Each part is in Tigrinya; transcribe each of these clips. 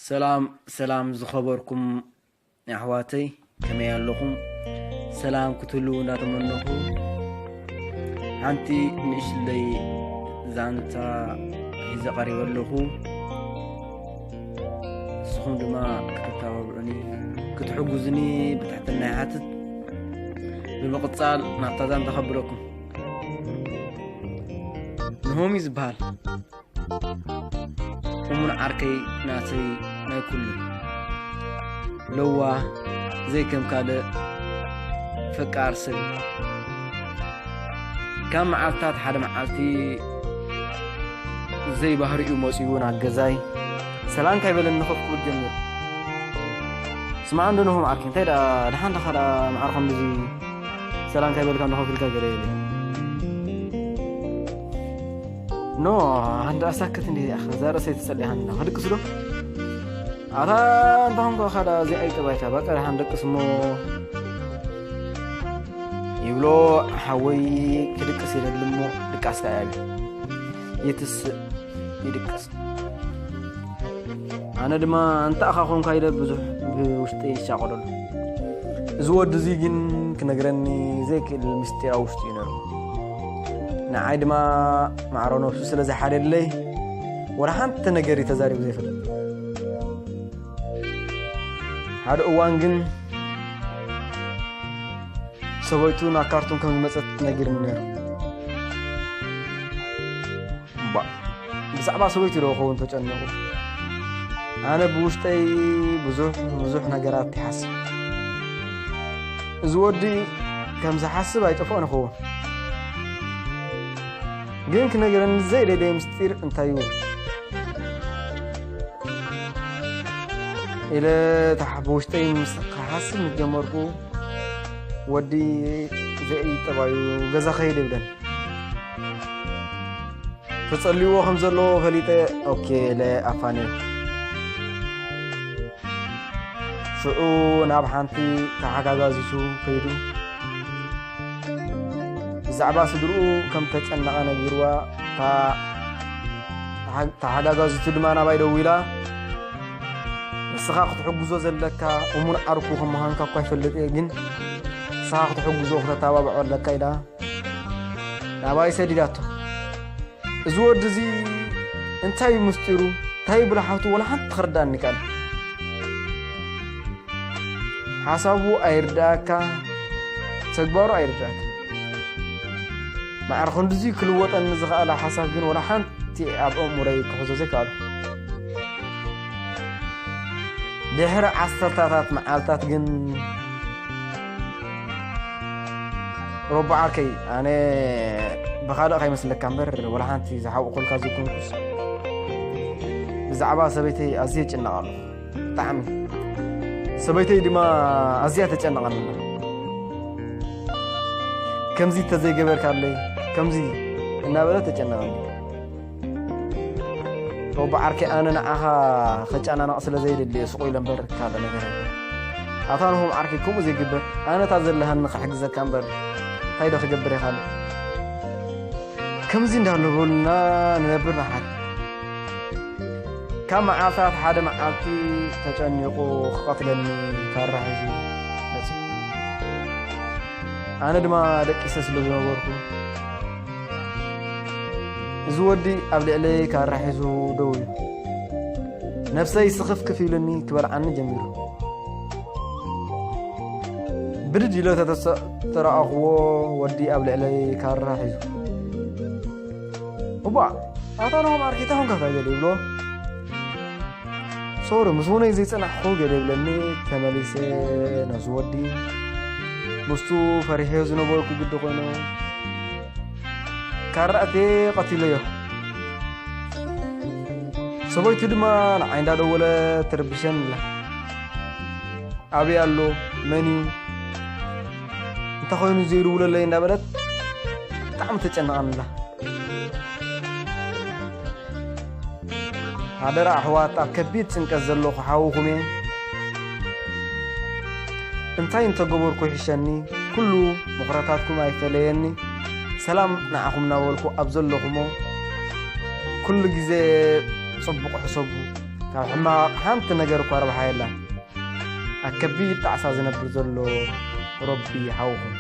ሰላም ሰላም ዝኸበርኩም ኣሕዋተይ፣ ከመይ ኣለኹም? ሰላም ክትህልዉ እንዳተመነኹ፣ ሓንቲ ንእሽለይ ዛንታ ሒዘ ቀሪበ ኣለኹ። ንስኹም ድማ ከተተባብዑኒ፣ ክትሕጉዙኒ ብትሕትና ይሓትት። ብምቕጻል ናብታ ዛንታ ከብለኩም። ንሆም እዩ ዝበሃል። እሙን ዓርከይ ናተይ ናይ ኩሉ፣ ለዋህ፣ ዘይከም ካልእ ፈቃር ሰብ። ካብ መዓልታት ሓደ መዓልቲ ዘይባህሪኡ መጺኡ ናብ ገዛይ ሰላም ካይበለኒ ኮፍ ክብል ጀሚሩ። ስማዕ እንዶ ንሆም ዓርከይ፣ እንታይ ደኣ ደሓን ደኻ ደኣ መዓር ከምዚ ሰላም ካይበልካ እንዶ ኮፍ ኢልካ ገለ ኢለ። ኖ፣ ኣንዳ ኣሳክት እንዴ፣ ኣኸ፣ እዛ ርእሰይ ትጸልይ ሃንዳ፣ ክድቅስ ዶ? ኣታ፣ እንታ ኾንካ ኸዳ፣ እዚ ኣይጠባይካ፣ በቃ፣ ደሓን ደቅስ እሞ፣ ይብሎ፣ ሓወይ፣ ክድቅስ ይደሊ እሞ፣ ድቃስ ከኣ ይብል። ይትስእ፣ ይድቅስ። ኣነ ድማ፣ ኣንታ ኣኻ ኾንካ ኢለ ብዙሕ ብውሽጠይ ይሻቐለሉ። እዚ ወዲ እዚ ግን ክነግረኒ ዘይክእል ምስጢር ኣብ ውሽጡ እዩ ነይሩ። ንዓይ ድማ ማዕረ ነብሱ ስለ ዝሓደለይ፣ ወላ ሓንቲ ነገር እዩ ተዛሪቡ ዘይፈልጥ። ሓደ እዋን ግን ሰበይቱ ናብ ካርቱም ከም ዝመጸት ነጊርኒ ነይሩ። እምባእ፣ ብዛዕባ ሰበይቱ ዶ ክኸውን ተጨኒቑ? ኣነ ብውሽጠይ ብዙሕ፣ ብዙሕ ነገራት ይሓስብ። እዚ ወዲ ከም ዝሓስብ ኣይጠፍኦን ይኸውን። ግን ክነግረኒ ዘይደለየ ምስጢር እንታይ እዩ? ኢለ ታሕ-፣ ብውሽጠይ ምስ ክሓስብ ምስ ጀመርኩ፣ ወዲ ዘይ ጠባዩ ገዛ ከይድ ይብለን። ተጸልይዎ ከም ዘለዎ ፈሊጠ፣ ኦኬ ኢለ ኣፋንየ። ሽዑ ናብ ሓንቲ ተሓጋጋዚቱ ከይዱ ብዛዕባ ስድርኡ ከም ተጨነቐ ነጊርዋ። እታ ተሓ-፣ ተሓጋጋዚቱ ድማ ናባይ ደዊላ፣ "ንስኻ ክትሕግዞ ዘለካ እሙን ዓርኩ ከም ምዃንካ እኳ ይፈልጥ እየ፣ ግን ንስኻ ክትሕግዞ፣ ክተተባብዖ ኣለካ" ኢላ ናባይ ሰዲዳቶ። እዚ ወዲ እዚ እንታይ እዩ ምስጢሩ? እንታይ እዩ ብልሓቱ? ወላ ሓንቲ ክርዳእኒ ይከኣል። ሓሳቡ ኣይርዳእካ፣ ተግባሩ ኣይርዳእካ። ማዕረ ክንድዚ ክልወጠኒ ዝኸኣለ ሓሳብ ግን ወላ ሓንቲ ኣብ ኣእምሮይ ክሕዞ ዘይከኣሉ። ድሕሪ ዓሰርታታት መዓልታት ግን፣ ሮቦ ዓርከይ፣ ኣነ ብኻልእ ከይመስለካ እምበር፣ ወላ ሓንቲ ዝሓወቕኩልካ ዘይኮንኩስ፣ ብዛዕባ ሰበይተይ ኣዝየ እጭነቕ ኣለኹ። ብጣዕሚ። ሰበይተይ ድማ ኣዝያ ተጨንቐኒ። "ከምዚ እንተዘይገበርካለይ፣ ከምዚ" እናበለ ተጨነቐኒ። ሮቦ ዓርከይ፣ ኣነ ንዓኻ ከጨናንቕ ስለ ዘይደሊ እየ ስቕ ኢለ እምበር ካልእ ነገር ኣይኮነን። ኣታ ንሆም ዓርከይ፣ ከምኡ ዘይግበር፣ ኣነ እታ ዘለሃኒ ክሕግዘካ እምበር እንታይ ዶ ክገብር እየ ካልእ? ከምዚ እንዳበሉና ንነብር ንሓድር። ካብ መዓልታት ሓደ መዓልቲ ተጨኒቑ ክቐትለኒ ካራ ሒዙ መጺኡ። ኣነ ድማ ደቂሰ ስለ ዝነበርኩ፣ እዚ ወዲ ኣብ ልዕለይ ካራ ሒዙ ደው ኢሉ፣ ነብሰይ ስኽፍክፍ ኢሉኒ ክበልዓኒ ጀሚሩ። ብድድ ኢለ ተተሰ-፣ ተረኣኽዎ፣ ወዲ ኣብ ልዕለይ ካራ ሒዙ። እባ፣ ኣታ ናሆም ዓርከይ፣ እንታይ ኾንካ ገለ ይብሎ። ሶሪ፣ ምስ ውነይ ዘይጸናሕኩ ገለ ይብለኒ። ተመሊሰ ነዚ ወዲ፣ ምስቱ ፈሪሐዮ ዝነበርኩ ግዲ ኮይኑ፣ ካራ ኣትየ ቀቲለዮ። ሰበይቱ ድማ ንዓይ እንዳደወለ ትርብሸኒ ኣላ። ኣበይ ኣሎ? መን እዩ? እንታይ ኮይኑ ዘይድውለለይ? እንዳበለት ብጣዕሚ ተጨነቐኒ ኣላ። ሓደራ ኣሕዋት፣ ኣብ ከቢድ ጭንቀት ዘለኹ ሓውኹም እየ። እንታይ እንተገበርኩ ይሕሸኒ? ኩሉ ምኽረታትኩም ኣይፈለየኒ። ሰላም ንዓኹም እናበልኩ ኣብ ዘለኹሞ ኩሉ ግዜ ጽቡቕ ሕሰቡ። ካብ ሕማቕ ሓንቲ ነገር እኳ ረብሓ የላን። ኣብ ከቢድ ጣዕሳ ዝነብር ዘሎ ረቢ ሓውኹም።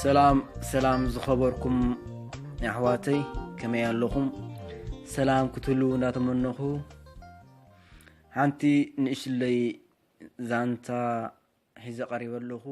ሰላም ሰላም ዝኸበርኩም ኣሕዋተይ፣ ከመይ ኣለኹም? ሰላም ክትህልዉ እንዳተመነኹ፣ ሓንቲ ንእሽለይ ዛንታ ሒዘ ቀሪበ ኣለኹ።